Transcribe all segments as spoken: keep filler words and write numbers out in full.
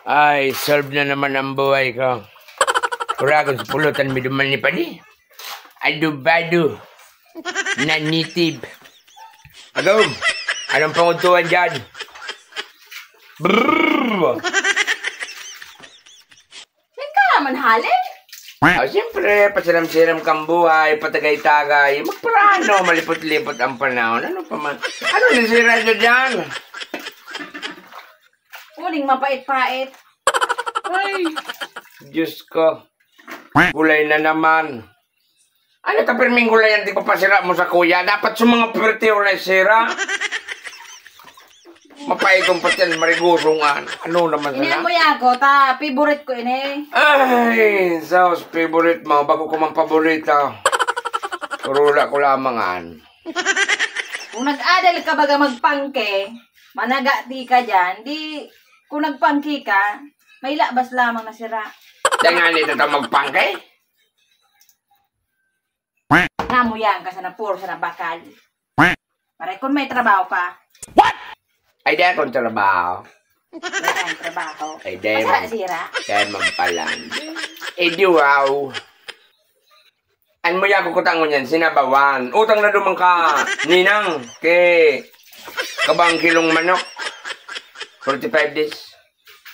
Ay, solve na naman ang buhay ko. Kuragon sa pulutan, may duman ni Pani. Adobado. Na native. Agom, anong pangudtuhan dyan? Brrr! Saan ka naman hali? Ah, siyempre, pasiram-siram kang buhay, patagay-tagay, magparano, malipot-lipot ang panahon. Ano pa man? Ano nasira na dyan? Uling mapait-pait. Ay, Diyos ko. Gulay na naman. Ano ta pirming gulay ang di papasira mo sa kuya? Dapat sa mga perte o sira. Mapaitong pati yan, marigusong an. Ano naman Ini sana? Ang buya ko, ta, favorite ko ini. Ay, sauce favorite mo. Bago ko man paborito. Rula ko lamang an. Kung nag-adal ka baga magpangke, managa di ka dyan, di, kung nagpangke ka, may labas lamang na sira. Dahil nga nito ka magpangke? Namuyan ka sa napuro sa nabakal. Maray kung may trabaho ka. What? Ay, di akong trabaho. Wala kang trabaho. Ay, di Basta man. Sira. Di man pala. Eh, di wow. An mo yako kutangon yan, sinabawan. Utang na duman ka, ninang, ke kabang kilong manok. forty-five days.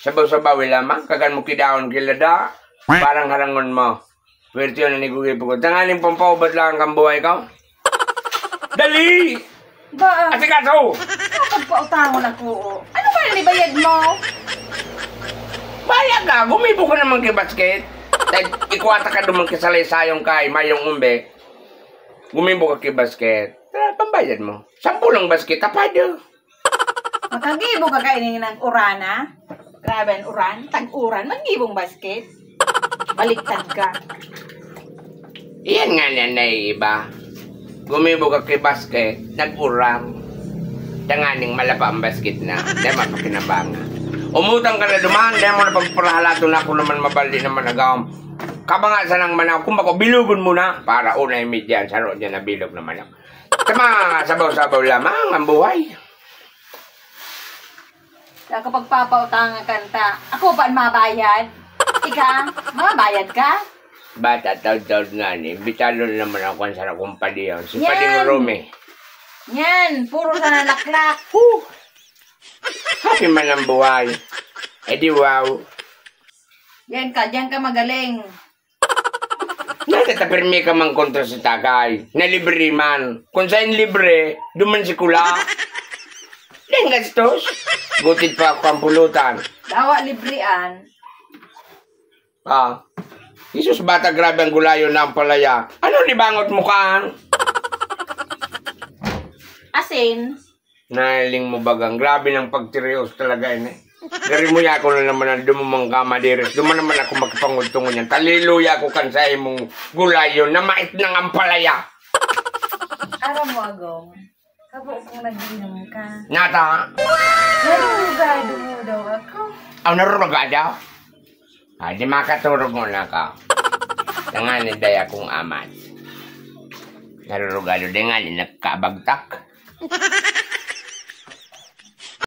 Sabaw-sabawi lamang, kagan mo kidaon kilada, parang harangon mo. Pwerte yun ang igugibo ko. Tanganing pampaubat lang kang buhay ko. Dali! Ba, Ate Kato! Pagpautangon ako, oh. Ano ba yung ibayad mo? Bayad na, gumibo ka naman kay basket. Nag-ikwata ka duman kay salaysayong kay mayong umbe. Gumibo ka kay basket. Ah, pambayad mo. Sampulang basket, tapado. Makagibo ka kaini nag-uran, ha? Grabe ang uran. Tag-uran. Maggibong basket. Baliktad ka. Iyan nga na naiiba. Gumibo ka kay basket, nag-uran. Tanganing malapa ang basket na. Dahil mapakinabanga. Umutang ka na duman, dahil mo na pagparahalato na ako naman mabaldi naman agawam. Kabanga sa nang manaw, kung bako, bilugon mo na. Para una yung media, saro dyan na bilog naman ako. Tama, sabaw-sabaw lamang ang buhay. Sa kapagpapautangan kanta, ako pa ang mabayad? Ika, mabayad ka? Bata, taod-taod nga ni, imbitalo na naman ako sa akong padiyaw. Si Yan. Pading Rome. Yan, puro sa nalaklak. Whew! Happy man ang buhay. Eh di wow. Yan ka, diyan ka magaling. Nagtatapirmi ka man kontra sa tagay, na libre man. Kung saan libre, duman si kula. Deng gastos. Gutid pa ako ang pulutan. Dawa librian. Ah. Jesus, bata, grabe ang gulayon na ang palaya. Ano libangot mo kaan? Asin. Nahiling mo bagang grabe ng pagtirios talaga ini. Gari mo yako na naman ang dumumang ka, madiris. Duman naman ako makipangudtungon yan. Taliluya ako kan sa imong gulayon na mait ng ampalaya. Aram mo, Agong, kabo kong nag-inom ka. Nata? Narurugado mo daw ako. Aw, narurugado? Ah, di makaturog mo na ka. Tanganin day akong amat. Narurugado, di nga ni nagkabagtak.